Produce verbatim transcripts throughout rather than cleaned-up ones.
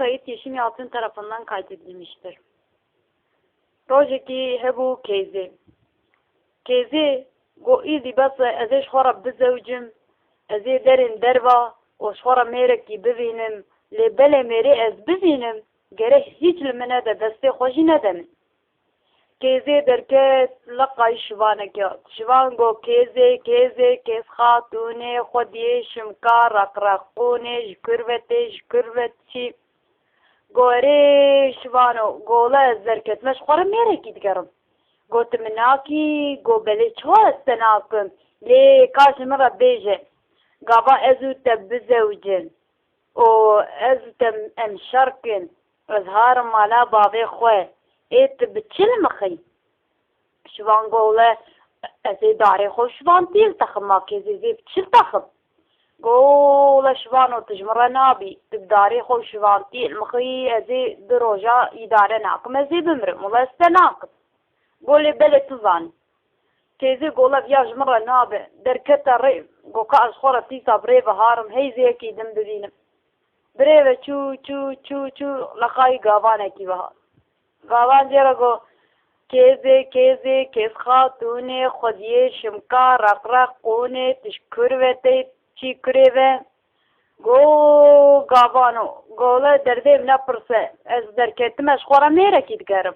Saîd Yeşimyalçın tarafından kaydedilmiştir. Rojekî hebû Kêzê. Kêzê got, îdî bes e, ez ê ji xwe re bizewicim, ez ê derên derva û ji xwe re mêrekî bivînim, lê belê mêrê ez bivînim, gerek hîç li min nede, destê xwe jî nede min. Kêzê derket leqayî şivaneke. Şivan got, Kêzê, Kêzê, Kêz Xatûnê, xwediyê şimka, reqreqûnê, ji kurvetê, ji kurvet çî. Gorê şivano, gola ez derketime, ji xwe re mêrekî digerim. Got, min nakî, got, belê çawa ez te nakim? Lê ka ji min re bêje, gava ez û te bizewicin û ez û te em şer kin, ez harim mala bavê xwe, ê tu bi çi li mixî? Şivan go, wele ez ê darê xwe û şivantiyê li texim, ma kêzê zê bi çi li texim? Go, wele şivano, tu ji min re nabî, tu bi darê xwe û şivantiyê li mixî, ez ê du roja îdare nakim, ez ê bimirim, wele ez te nakim. Go, lê belê tu zanî. Kêzê go, wele viya ji min re nabe, derkete rê, go, ka ez xwe re tîsa bi rê ve harim, hey zê yekî din bibînim. Bi rê ve çû, çû, çû, çû, leqayî gavanekî ve hat. Gavan jê re got, Kêzê, kêzê, kêz xatûnê, xwediyê şimka, reqreq qûnê, tu ji kurvetê çî kurê ve? Go, gavano, go, wele derdê min nepirse, ez derketime, ji xwe re mêrekî digerim.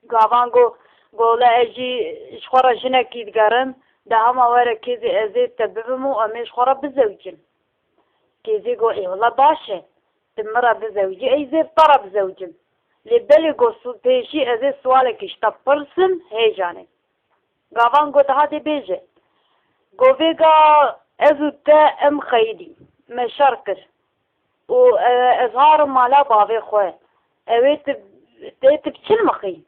Gavan go, go, wele ez jî ji xwe re jinekî digerim, de hema were kêzê ez ê te bibim û em ê ji xwe re bizewicin. Kêzê go, ê wele baş e, tu min re bizewicî, ez ê bi te re bizewicim. Lê belê go, su-, pêşî ez ê siwalekî ji te pirsim, hêjane. Gavan go, de hadê bêje. Go, vêga ez û te em xeyidî, me şer kir. Û, e, ez harim mala bavê xwe. Ew ê tu, tê tu bi çi li mixî?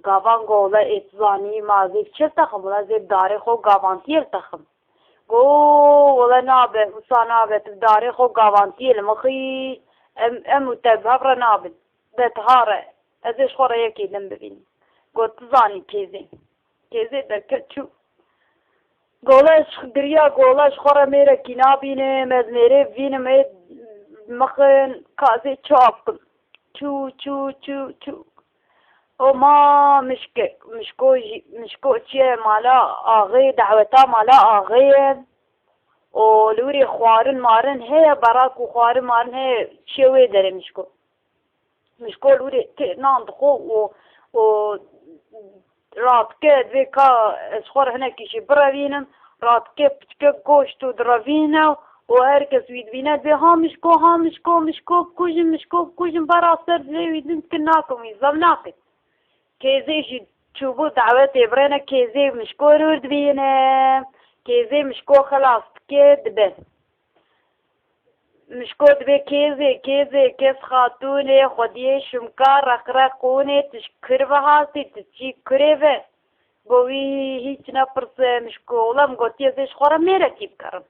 Gavan go, wele ê tu zanî, ma zê bi çi li texim, wele zê bi darê xwe û gavantiyê li texim. Go, wele nabe, wisa nabe, tu bi darê xwe û gavantiyê li mixî, em, em û te bi hev re nabin. De tu ha re, ez ê ji xwe re yekê din bibînim. Go, tu zanî kêzê. Kêzê derket çû. Go, wele ez giriya, go, wele ji xwe re mêrekî nabînim, ez mêrê bivînim, ê mixin, ka ez ê çawa bikim? Çû, çû, çû, çû. O ma mişke, mişko jî, mişko çi ye, mala axê, daweta mala axê ye. O li wirê xwarin marin heye, berak û xwarin marin heye, çi ye wê derê mişko. Mişko li wirê tê nan dixwe û, û radike, divê ka ez xwe re hinekî jî birevînim, radike piçke goşt û direvîne û her kes wî dibîne dibê, ha mişko, ha mişko, mişko bikujin, mişko bikujin, bera ser dilê wî din dikin, nakin wî zam nake. Kêzê jî çûbû dawetê birêne, kêzê mişko rûr dibîne, kêzê mişko xilas dike dibe. Mişko dibê, kêzê, kêzê, kêz xatûnê, xwediyê şimka, reqreqûnê, tu ji kir ve hatî, tu çî kurê ve? Go, wî hîç nepirse, mişko, wele min gotiye ez ê ji xwe re mêrekî bikerim.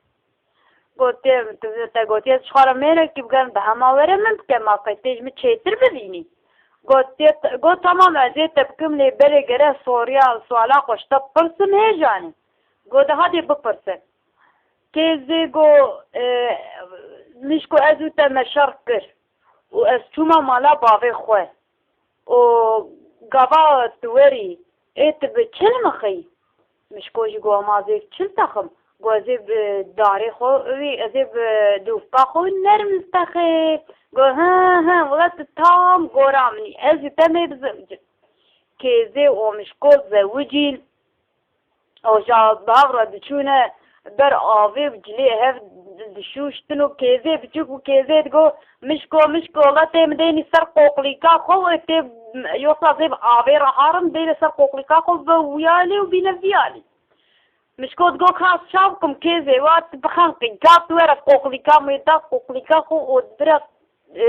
Gotiye, tu te gotiye ez ji xwe re mêrekî bikerim, de hema were min bike, ma qey tê ji min çêtir bibînî? Gotiye, go, tamam, ez ê te bikim, lê belê gere soriya, suala xwe ji te bipirsim, hêjanê. Go, de hadê bipirse. Kêzê go, e, mişko ez û te me şer kir û ez çûme mala bavê xwe û gava tu werî, ê tu bi çi li mixî? Mişko jî go, ma zê bi çi li texim? Go, ez ê bi darê xwe wî, ez ê bi dûvka xwe wî nerm li texê. Go, hi, hi, wele tu tam gora min î, ez û te mê bizewicin. Kêzê û mişko zewicîn. Û ji bav re diçûne ber avê û cilê hev dişûştin û kêzê biçûk û kêzê digo, mişko, mişko, wele tê min deynî ser qoqlîka xwe û tê yosa zê bi avê re harim, deynê ser qoqlîka xwe ve wiyalî û bîne viyalî. Mişko digo, ka ez çav bikim kêzê, wa tu bixenqî, ka tu were qoqlîka min da qoqlîka xwe û bire, e,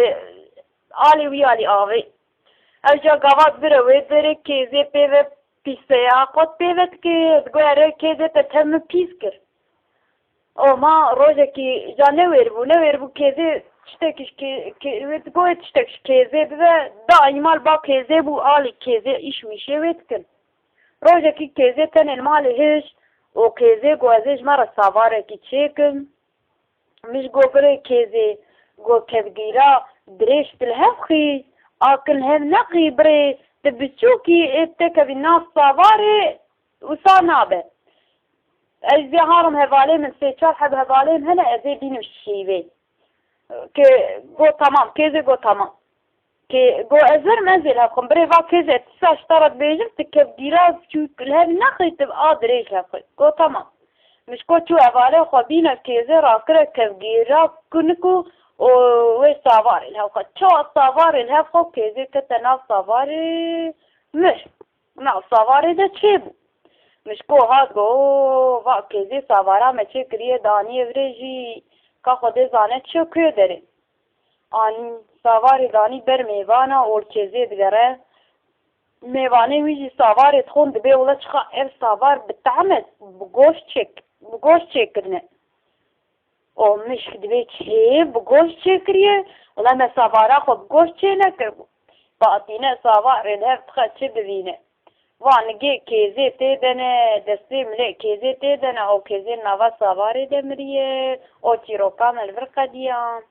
alî wiyalî avê. Ev ca gava dibire wê derê, kêzê pê ve pîseya xwe pê ve dike, digo, erê kêzê te tev min pîs kir. O ma rojekî ca newêr bû, newêr bû kêzê tiştekî ji kê-, kê-, wê digo, wê tiştek ji kêzê bibe, daîma li ba kêzê bû, alî kêzê îş mîşê wê dikin. Rojekî kêzê tenê li malê hişt û kêzê got, ez ê ji me re savarekî çêkim. Min ji got, birê kêzê, Go kevgîra dirêj tu li hev xî, a kin hev neqî birê, tu biçûkî ê tekevî nav savarê wisa nabe. Ez vê harim hevalê min sê çar heb hevalê min hene ez ê bînim şîvê. Ke go tamam, kêzê go tamam. Ke go ez verim ez ê li hev xim. Birê va kêzê tisa ji te re dibêjim, tu kevgîra çû li hev nexî, tu a dirêj hev xwe. Go tamam. Mişko çû hevalê xwe bîne kêzê rakire kevgîra kunik û û wê savarê li hev xwe. Çawa savarê li hev xwe kêzê kete nav savarê mir. Nav savarê de çêbû. Mişko hat go, va kêzê savara me çêkiriye daniyê virê jî ka Xwedê zane çi ku derê. Anî savarê danî ber mêvana û li kêzê digere. Mêvanê wî jî savarê dixwin dibê wile çiqa ev savar bi tehm e, bi goşt çêk, bi goşt çêkirine. O mişk dibê çi bi goşt çêkiriye? Wile me savara xwe bi goşt çê nekiribû. Patîne savarê li hev dixe çi bivîne. Va nigê kêzê tê de ne, destê milê kêzê tê de ne, o kêzê nava savarê de miriye, o çîroka me li vir qediya.